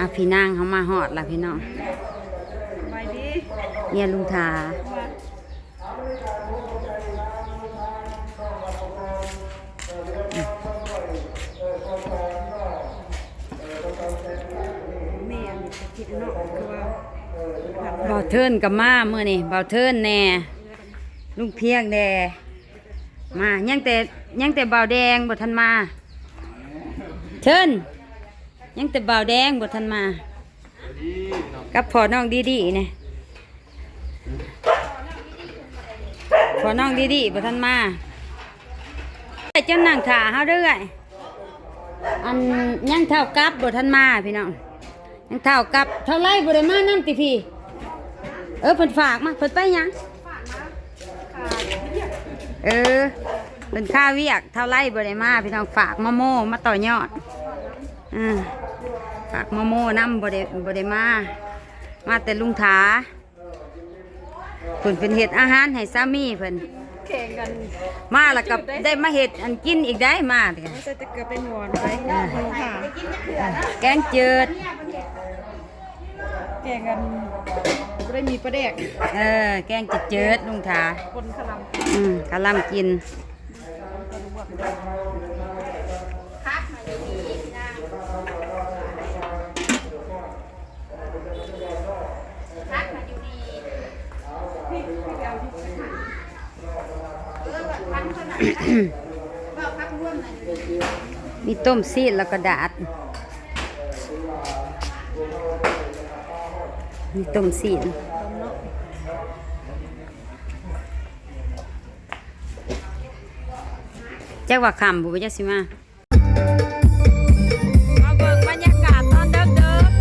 ອ່ະ ພີ່ນາງເຮົາມາຮອດລະພີ່ນ້ອງ ສະບາຍດີ ເມຍລຸງຖາ ແມ່ອັນນີ້ກໍຄິດເນາະ ຄືວ່າ ບ່າວເທີນກໍມາມື້ນີ້ ບ່າວເທີນແດ່ ລຸງພຽງແດ່ ມາ ຍັງແຕ່ ຍັງແຕ່ບ່າວແດງບໍ່ທັນມາ ເທີນ ຍັງແຕ່ບ່າວແດງບໍ່ທັນມາ ກັບພໍ່ນ້ອງດີດີນີ້ ພໍ່ນ້ອງດີດີບໍ່ທັນມາ ເອື້ອຍ ເຈົ້ານັ່ງຖ້າເຮົາເດີ ເອື້ອຍ ອັນ ຍັງທ້າວກັບບໍ່ທັນມາພີ່ນ້ອງ ຍັງທ້າວກັບ ທ້າວໄລບໍ່ໄດ້ມານຳຕິພີ່ ເອີ ເພິ່ນຝາກມາ ເພິ່ນໄປຫຍັງ ເອີ ເພິ່ນຄາວຽກ ທ້າວໄລບໍ່ໄດ້ມາພີ່ນ້ອງ ຝາກມາໂມ ມາຕໍ່ຍອດ ອ່າ ຝາກມາໂມນຳ ບໍ່ໄດ້ ບໍ່ໄດ້ມາ ມາແຕ່ລຸງຖາ ເພິ່ນ ເພິ່ນເຮັດອາຫານໃຫ້ສາມີເພິ່ນ ແຂ່ງກັນ ມາແລ້ວກໍໄດ້ມາເຮັດອັນກິນອີກໄດ໋ ມາ ໃສ່ແຕ່ເກືອໄປໝໍໄປ ອ່າ ແກງຈືດ ແກງອັນ ບໍ່ໄດ້ມີປາແດກ ເອີ ແກງຈືດໆ ລຸງຖາ ຄົນຄະລຳ ອືມ ຄະລຳກິນ ມີຕົ້ມຊີ້ນແລ້ວກໍດາດ ມີຕົ້ມຊີ້ນ ຈັກວ່າຄ່ຳພຸ້ນ ຈັກຊິມາ. ມາເບິ່ງບັນຍາກາດຕອນເດິກໆ.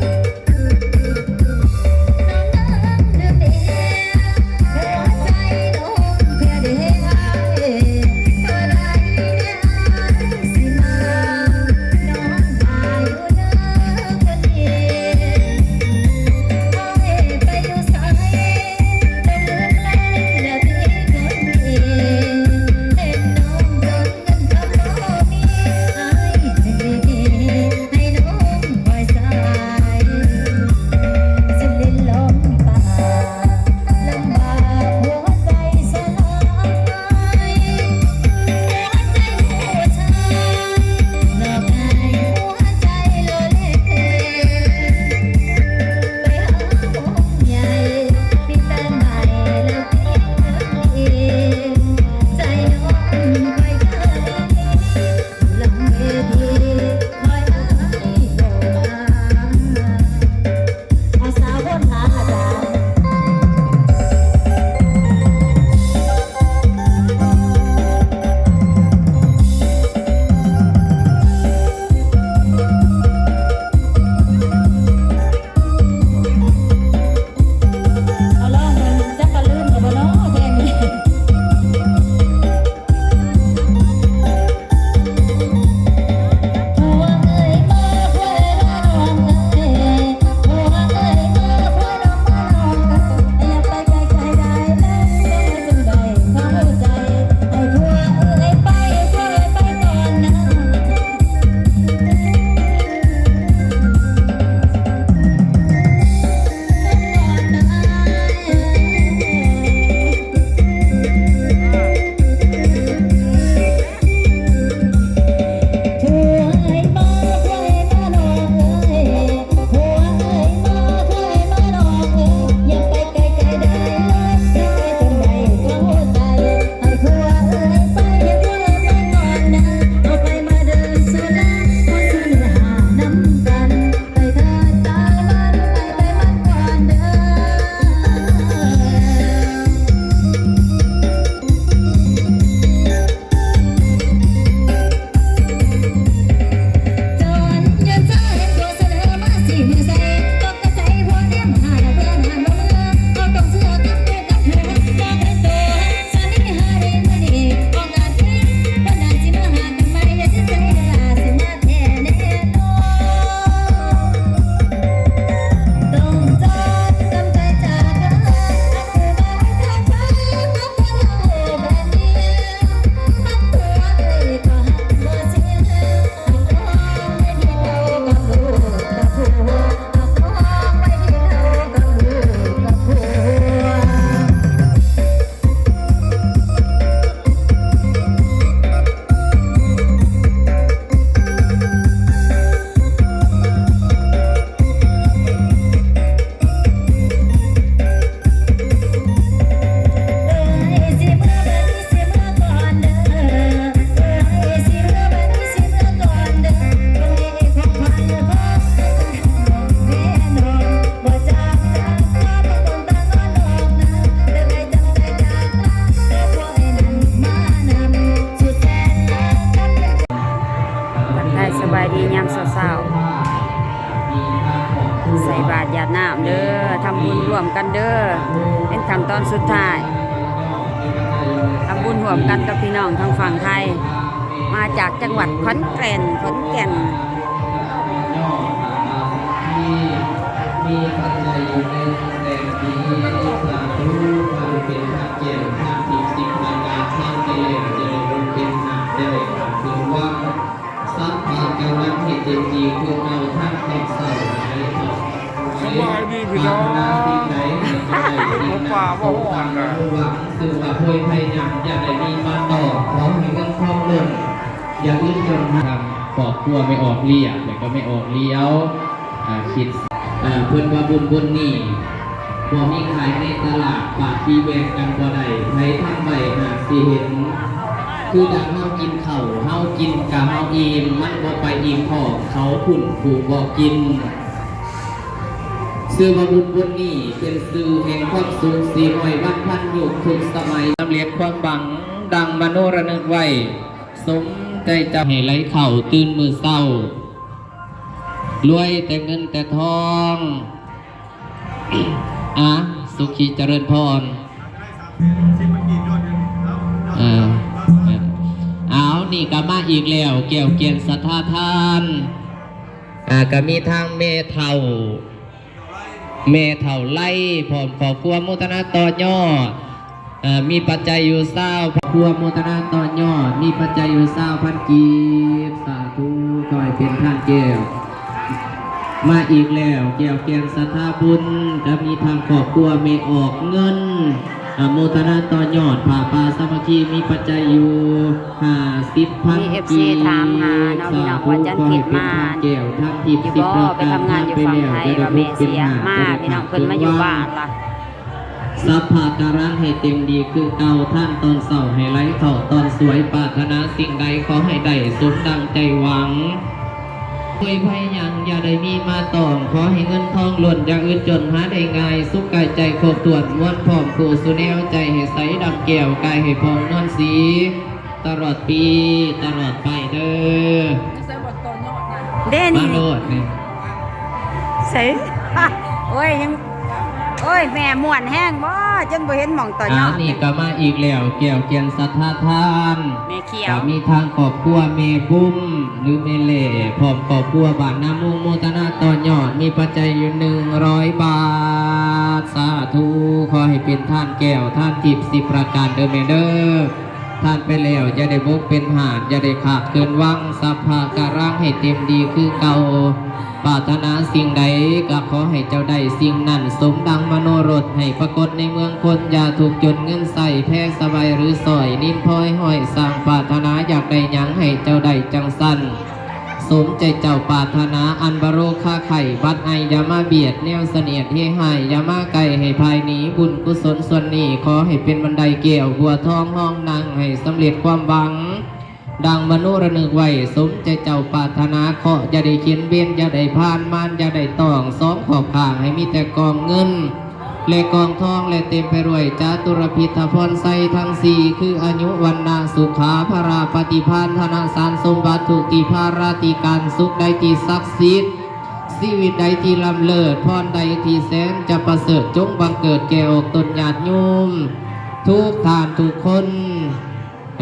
ໃສ່ບາດຢາດນ້ຳເດີ ທຳບຸນຮ່ວມກັນເດີ ເປັນຂັ້ນຕອນສຸດທ້າຍ ທຳບຸນຮ່ວມກັນກັບພີ່ນ້ອງທາງຝັ່ງໄທ ມາຈາກຈັງຫວັດຂອນແກ່ນ ຂອນແກ່ນ. ມີປັດໄຈຢູ່ໃນແຕ່ງປີນີ້ ສາທຸ ຂໍໃຫ້ເປັນທາດແກ້ວທາດທິບສິບປະການ ທານໄປແລ້ວຈະໄດ້ບົກເປັນທາດ ຈະໄດ້ຂາດເຄື່ອນວັງ ສັບພະກາລັງໃຫ້ເຕັມທີ່ຄືເກົ່າ ທານແຂກເຊົາໃຫ້ໄດ້ເຂົ້າ ສະບາຍດີພີ່ນ້ອງ ປາດຖະໜາສິ່ງໃດໃຫ້ເຈົ້າໄດ້ສິ່ງນັ້ນ ສົມດັ່ງອະນຸຫວັງ ຊື່ວ່າໂພຍໄພຍັງ ຢ່າໄດ້ມີມາຕ້ອງ ຂໍໃຫ້ເງິນທອງລົ້ນ ຢ່າອຶດຈົນຫາ ຄອບຄົວແມ່ອອກລຽບ ແລ້ວກໍແມ່ອອກຫຼຽວ ອ່າ ຄິດ ເອີ ເພິ່ນວ່າບຸນບຸນນີ້ ບໍ່ມີຂາຍໃນຕະຫຼາດ ປາກປີແບ່ງກັນບໍ່ໄດ້ ໃຜທຳໄວ້ຫາກຊິເຫັນ ຄືດັ່ງເຮົາກິນເຂົ້າ ເຮົາກິນກະເຮົາອີ່ມ ມັນບໍ່ໄປອີ່ມທ້ອງເຂົາພຸ້ນຜູ້ບໍ່ກິນ ຊື່ວ່າບຸນບຸນນີ້ ເປັນຊື່ແຫ່ງຄວາມສຸກ ສີ່ຮ້ອຍວັນພັນຍຸກທຸກສະໄໝ ສຳເລັດຄວາມຫວັງ ດັ່ງມະໂນລະນຶກໄວ້ ສົມໃຈເຈົ້າ ໃຫ້ໄຫຼເຂົ້າຕື່ນມື້ເຊົ້າ ລວຍແຕ່ເງິນແຕ່ທອງ ອາ ສຸຂີຈະເລີນພອນ ເອີ ເອົາ ນີ້ກໍມາອີກແລ້ວ ແກ້ວແກ່ນສັດທາທານ ອາ ກໍມີທັງແມ່ເຖົ້າ ແມ່ເຖົ້າໄລ ພ້ອມຄອບຄົວໂມທະນາຕໍ່ຍອດ ເອີ ມີປັດໄຈຢູ່ຊາວ ຄອບຄົວໂມທະນາຕໍ່ຍອດ ມີປັດໄຈຢູ່ຊາວພັນກີບ ສາທຸ ຂໍໃຫ້ເປັນທານແກ້ວ ມາອີກແລ້ວ ແກ້ວແກ່ນສັດທາບຸນ ກໍມີທັງຄອບຄົວແມ່ອອກເງິນ ອະ ໂມທະນາຕໍ່ຍອດ ຜ້າປ່າສາມັກຄີ ມີປັດໄຈຢູ່ຫ້າສິບພັນ ມີເອັຟຊີຖາມຫາເນາະ ພີ່ນ້ອງ ວ່າຈັນທິດມາຢູ່ບໍ່ ໄປທຳງານຢູ່ຝັ່ງໄທ ວ່າແມ່ເສຍ ມາ ພີ່ນ້ອງ ເພິ່ນມາຢູ່ບ້ານລະ ສັບພະກາລັງໃຫ້ເຕັມດີຄືເກົ່າ ທານຕອນເຊົ້າໃຫ້ໄຫຼເຂົ້າຕອນສວຍ ປາດຖະໜາສິ່ງໃດຂໍໃຫ້ໄດ້ສົມດັ່ງໃຈຫວັງ ໂພຍໄພຍັງຢ່າໄດ້ມີມາຕ້ອງ ຂໍໃຫ້ເງິນທອງລົ້ນ ຢ່າອຶດຈົນຫາໄດ້ງ່າຍ ສຸກກາຍໃຈຄົບຖ້ວນ ມ່ວນພ້ອມຄູ່ສູ່ແນວ ໃຈໃຫ້ໃສດັ່ງແກ້ວ ກາຍໃຫ້ຜ່ອງນວນສີ ຕະຫຼອດປີຕະຫຼອດໄປເດີ ເດ້ນີ້ ມາໂລດນີ້ ໃສ ໂອ້ຍ ຍັງ ໂອ້ຍ ແມ່ມ່ວນແຮງບໍ່ ຈົນບໍ່ເຫັນໝ່ອງຕໍ່ຍອດ ນີ້ກໍມາອີກແລ້ວ ແກ້ວແກ່ນສັດທາທານ ແມ່ຂຽວ ກໍມີທາງຄອບຄົວແມ່ບຸ້ມ ຫຼືແມ່ແຫຼ້ ພ້ອມຄອບຄົວບ້ານນາມຸງ ໂມທະນາຕໍ່ຍອດ ມີປັດໄຈຢູ່ໜຶ່ງຮ້ອຍບາດ ສາທຸ ຂໍໃຫ້ເປັນທານແກ້ວທານທິບສິບປະການເດີແມ່ເດີ. ທານໄປແລ້ວຢ່າໄດ້ບົກເປັນຫາດ ຢ່າໄດ້ຂາດເກີນວັງ ສັບພະກາລັງໃຫ້ເຕັມດີຄືເກົ່າ ປາດຖະໜາສິ່ງໃດກໍຂໍໃຫ້ເຈົ້າໄດ້ສິ່ງນັ້ນ ສົມດັ່ງມະໂນລົດ ໃຫ້ປາກົດໃນເມືອງຄົນ ຢ່າທຸກຈົນເງິນໃຊ້ ແພສະໄບຫຼືສ້ອຍ ນິນພອຍຫ້ອຍສ້າງ ປາດຖະໜາຢາກໄດ້ຫຍັງໃຫ້ເຈົ້າໄດ້ຈັ່ງຊັ້ນ ສົມໃຈເຈົ້າປາດຖະໜາ ອັນບາໂລຄາໄຂ່ ບັດໄອຢ່າມາບຽດ ແນວສະເໜດເຮຮ້າຍຢ່າມາໃກ້ ໃຫ້ພາຍໜີ ບຸນກຸສົນສ່ວນນີ້ ຂໍໃຫ້ເປັນບັນໄດແກ້ວບົວທອງຮອງນັ່ງ ໃຫ້ສຳເລັດຄວາມຫວັງ ດັ່ງມະໂນລະນຶກໄວ້ ສົມໃຈເຈົ້າປາດຖະໜາ ເຄາະຢ່າໄດ້ເຂັນ ເວນຢ່າໄດ້ຜ່ານ ມານຢ່າໄດ້ຕ້ອງ ສອງຂອບຂ້າງໃຫ້ມີແຕ່ກອງເງິນ ແລະກອງທອງ ແລະເຕັມໄປດ້ວຍຈາຕຸລະພິດທະພອນໄຊທັງສີ່ ຄືອາຍຸ ວັນນະ ສຸຂາ ພະລາ ປະຕິພານ ທະນະ ສານສົມບັດ ທຸກທີ່ພາລາທິການ ສຸກໃດທີ່ສັກສິດ ຊີວິດໃດທີ່ລ້ຳເລີດ ພອນໃດທີ່ແສນຈະປະເສີດ ຈົ່ງບັງເກີດແກ່ອອກຕົນຍາດໂຍມ ທຸກທ່ານທຸກຄົນ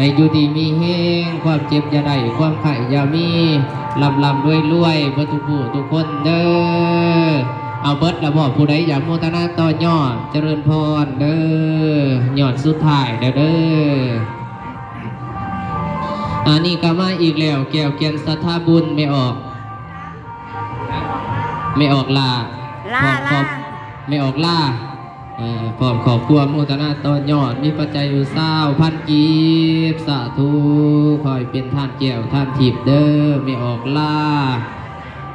ໃຫ້ຢູ່ດີມີແຮງ ຄວາມເຈັບຢ່າໄດ້ ຄວາມໄຂ້ຢ່າມີ ລ່ຳໆລວຍໆ ເບິດທຸກຜູ້ທຸກຄົນເດີ. ເອົາເບິດລະບໍ ຜູ້ໃດຢາກໂມທະນາຕໍ່ຍອດ ຈະເລີນພອນເດີ ຍອດສຸດທ້າຍແລ້ວເດີ. ອັນນີ້ກໍມາອີກແລ້ວ ແກ້ວແກ່ນສັດທາບຸນ ແມ່ອອກ ແມ່ອອກຫຼ້າ ຫຼ້າ ແມ່ອອກຫຼ້າ ເອີ ພ້ອມຄອບຄົວໂມທະນາຕໍ່ຍອດ ມີປັດໄຈຢູ່ຊາວພັນກີບ ສາທຸ ຂໍໃຫ້ເປັນທານແກ້ວທານທິບເດີ ແມ່ອອກຫຼ້າ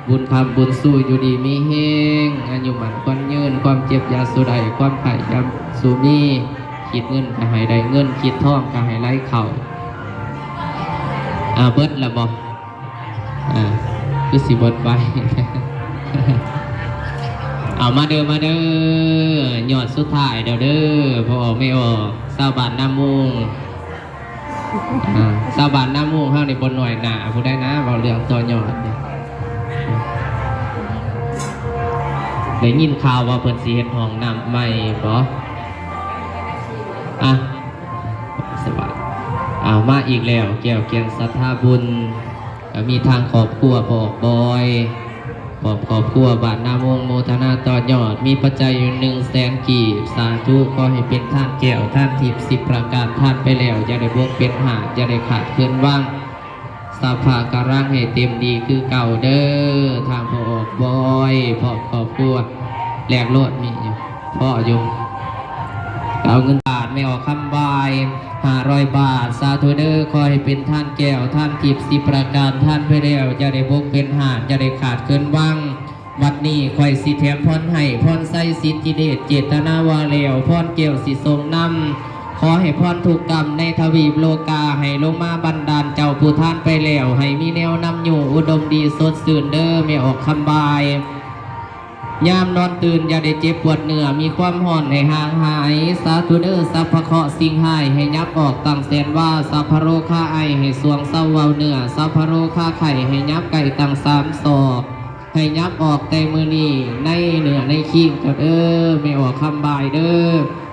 ບຸນຄຳບຸນຊູ ຢູ່ດີມີແຮງ ອາຍຸໝັ້ນຂວັນຍືນ ຄວາມເຈັບຢ່າສູ່ໄດ້ ຄວາມໄຂ້ຢ່າສູ່ມີ ຄິດເງິນກໍໃຫ້ໄດ້ເງິນ ຄິດທອງກໍໃຫ້ໄຫຼເຂົ້າ. ອາ ເບິດລະບໍ? ອ່າ ຄືຊິເບິດໄວ. ເອົາມາເດີ ມາເດີ ຍອດສຸດທ້າຍແລ້ວເດີ ພໍ່ອອກແມ່ອອກ ຊາວບ້ານນາມຸງ. ອ່າ ຊາວບ້ານນາມຸງເຮົານີ້ບໍ່ນ້ອຍໜ້າຜູ້ໃດນະ ເວົ້າເລື່ອງຕໍ່ຍອດນີ້. ໄດ້ຍິນຂ່າວວ່າເພິ່ນຊິເຮັດຫ້ອງນ້ຳໃໝ່ບໍ? ອ່ະ ສະບາຍ. ອ່າ ມາອີກແລ້ວ ແກ້ວແກ່ນສັດທາບຸນ ກໍມີທາງຄອບຄົວພໍ່ອອກບອຍ ຄອບ ຄອບຄົວບ້ານນາວົງ ໂມທະນາຕໍ່ຍອດ ມີປັດໄຈຢູ່ໜຶ່ງແສນກີບ. ສາທຸ ຂໍໃຫ້ເປັນທານແກ້ວທານທິບສິບປະການ ທານໄປແລ້ວ ຢ່າໄດ້ບົກເປັນຫາກ ຢ່າໄດ້ຂາດເຂີນວັງ. ສັບພະກະລັງໃຫ້ເຕັມດີຄືເກົ່າເດີ ທາງພໍ່ອອກບອຍ ພ້ອມຄອບຄົວ ແລກໂລດ ມີຢູ່ ພໍຢູ່ ເອົາເງິນບາດ ແມ່ອອກຄຳບາຍ ຫ້າຮ້ອຍບາດ. ສາທຸເດີ ຂໍໃຫ້ເປັນທານແກ້ວທານທິບສິບປະການ ທານໄປແລ້ວ ຢ່າໄດ້ບົກເປັນຫາກ ຢ່າໄດ້ຂາດເຂີນວັງ. ບັດນີ້ຂ້ອຍຊິແຖມພອນໃຫ້ ພອນໄຊສິດທິເດດ ເຈດຕະນາວ່າແລ້ວ ພອນແກ້ວຊິສົ່ງນຳ. ຂໍໃຫ້ພອນທຸກກຳໃນທະວີບໂລກາ ໃຫ້ລົງມາບັນດານເຈົ້າຜູ້ທານໄປແລ້ວ ໃຫ້ມີແນວນຳຢູ່ອຸດົມດີສົດຊື່ນເດີ ແມ່ອອກຄຳບາຍ. ຍາມນອນຕື່ນຢ່າໄດ້ເຈັບປວດເນື້ອ ມີຄວາມຮ້ອນໃຫ້ຫ່າງຫາຍ. ສາທຸເດີ ສັບພະເຄາະສິ່ງຮ້າຍໃຫ້ຫຍັບອອກຕັ້ງແສນວາ ສັບພະໂລຄາໄອໃຫ້ສວງເຊົາເວົ້າເນື້ອ ສັບພະໂລຄາໄຂ້ໃຫ້ຫຍັບໃກ້ຕັ້ງສາມສອກ ໃຫ້ຫຍັບອອກແຕ່ມື້ນີ້ໃນເນື້ອໃນຄີງເຈົ້າເດີ ແມ່ອອກຄຳບາຍເດີ.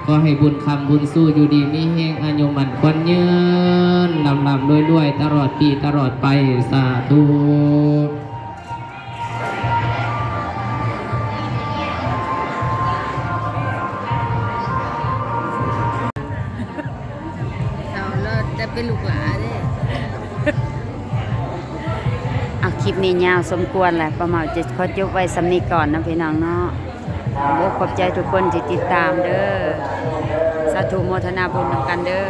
ຂໍໃຫ້ບຸນຄ້ຳບຸນຊູຢູ່ດີມີແຮງ ອາຍຸໝັ້ນຂວັນຍືນ ລ່ຳໆລວຍໆຕະຫຼອດປີຕະຫຼອດໄປ ສາທຸ. ເອົາ ແລ້ວແຕ່ເປັນລູກຫຼາເດ້. ເອົາ ຄລິບນີ້ຍາວສົມຄວນແຫຼະ ປ້າເມົາຈະຂໍຈົບໄວ້ສ່ຳນີ້ກ່ອນເນາະ ພີ່ນ້ອງເນາະ. ຂອບອົກຂອບໃຈທຸກຄົນທີ່ຕິດຕາມເດີ. ສາທຸ ໂມທະນາບຸນນຳກັນເດີ.